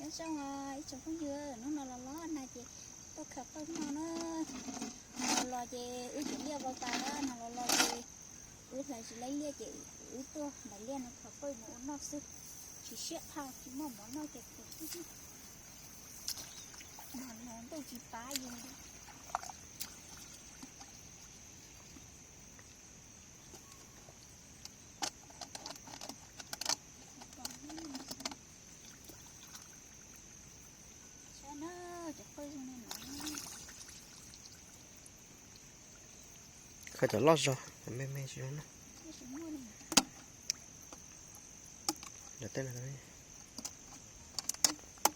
Zoo ib tsoom phooj ywg, hnub no los los nag ces tuaj khaws qawj noj na. Nag los los ces wb tseem liaj vau tas na, nag los los ces wb hlais tsis laib liaj ces wb tuaj ntais liaj no khaws qawj mus ua noj xwb. Tsis siab dhau, tsis muaj mov noj ces khaws xwb. Nag los ntuj tsis pab yus li. Khaws cov loj zog, cov me me tsis zoo na. Khaws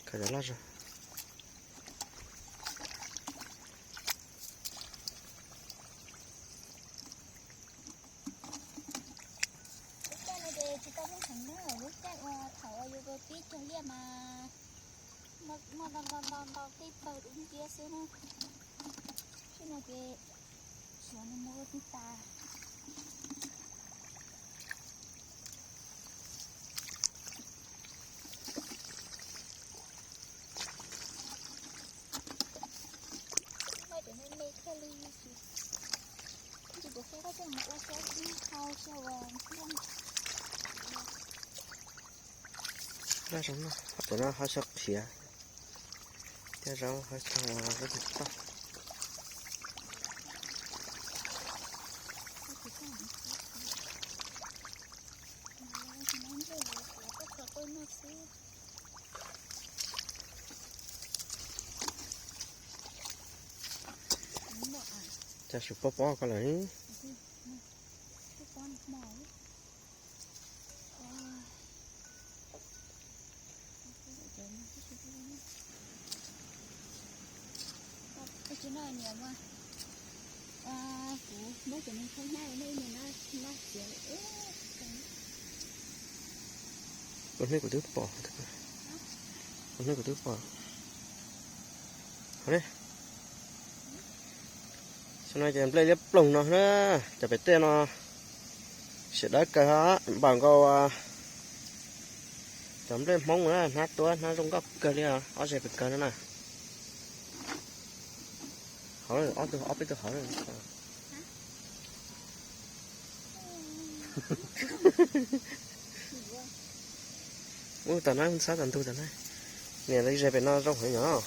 cov loj zog. Lub caij no ces tsis tau muaj heev na, lub caij uas thaum uas yus pib cog liaj mas muaj ntau ntau ntau tej pawg dub nciab xwb na. Txij no ces suav nws mus ua tib tas. Muaj cov me me thiaj li tsis, tsis pom qab koj coj mus ua siab tib hau xyaw. Cov no ho xyaw qhiav, coj zaub ho xyaw zaub tus toj. Cas su pob pob ko lawm. Tus hnub kuv twb pom, tus hnub kuv twb pom. Xyoo no ces nplej liab ploog no na, cov pem tej no siav dawb kawg, npaum nkaus cov nplej Hmoob na, hnab tuab hnab zoo nkauj kawg li, ob zeg pes kawg no na. Hauv, ob tug, ob peb tug hauv. Ub, tom no xab tom ntug tom no. Niam, lawv ze pem no zoo heev nyom.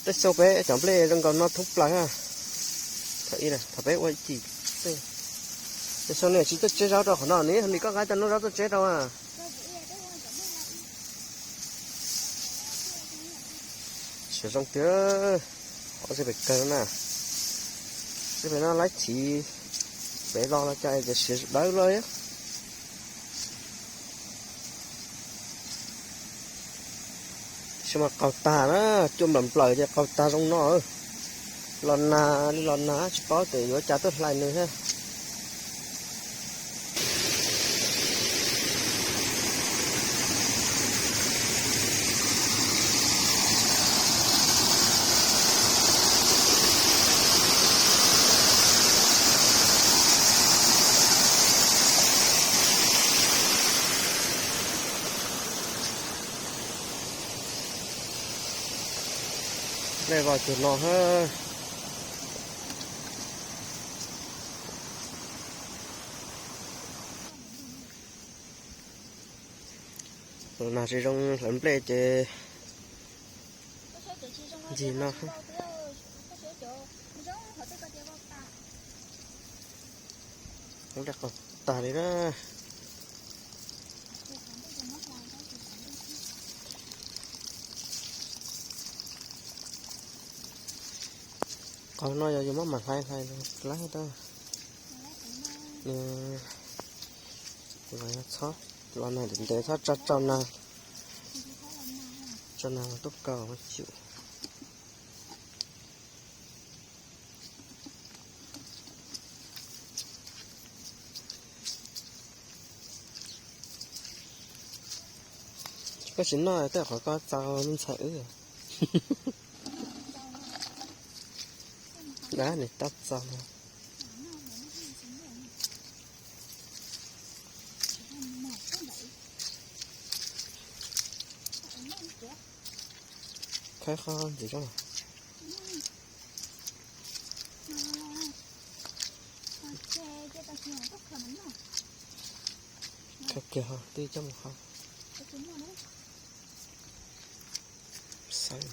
Tej xyoo peb cov nplej zoo nkaus no thoob plaws. Thaum ib, thaum peb ua ib cim, tej xyoo niam tsis tuaj tseb zaub rau qhov no, niam, koj nqa cov nplooj zaub tuaj tseb rau a. Siav zoo tiag, ob zeg pes kawg na. Tej pem no laib chiv, pem los los cas ces siav dawb lawm. Tab sis mas qaug tag na, cuaj nplaws nplaws ces qaug tag zoo no. Los nag li los nag tsis paub tias yuav cas tuaj hlais nws thiab. Nplej vau cuag no hab. Los nag tsis zoo hlawv nplej ces ncig no. Nplej qaug tag li na. Qaug no yog yus muab mam hlais hlais laib tab. Los yog txhob, los nag ntev ntev txhob tso, tso nag, tso nag tuaj kaus chim. Koj tsis noj tej qhov koj txaus me ntxhais wb. Dab nws tab txaus. Khawb qhov ntxiv tsob no. Khawb kiag ho twb coj mus hau. Xav.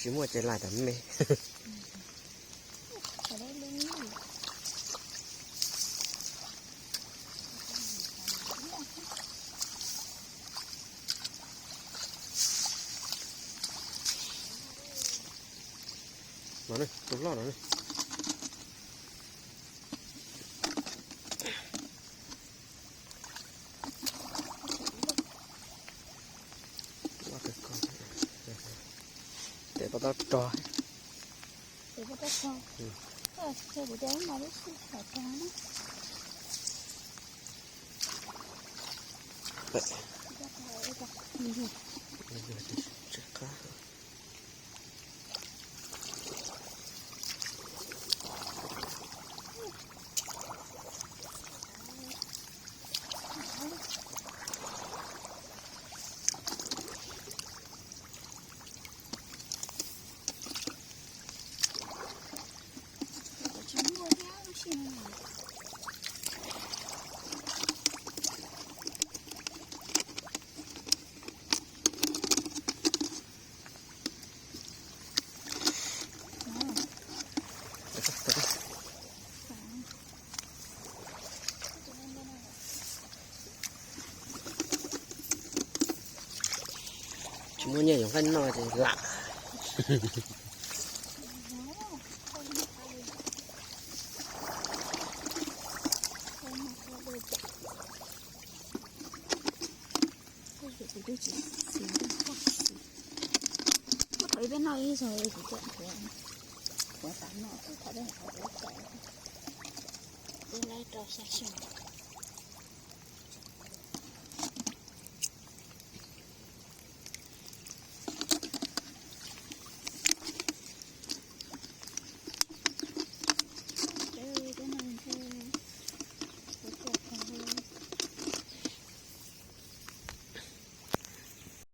Tsis muaj ces lais tam me. No, tus loj no. Tes pab tab rog. Tsis muaj nyiaj yuav nqaij noj ces lam. Kuv thaum ib peb noj ib zaug kuv tuaj thuav, thuav tas noj, kuv thaum peb hais qhov kuv ib tawm, kuv laib rau xya xyoo.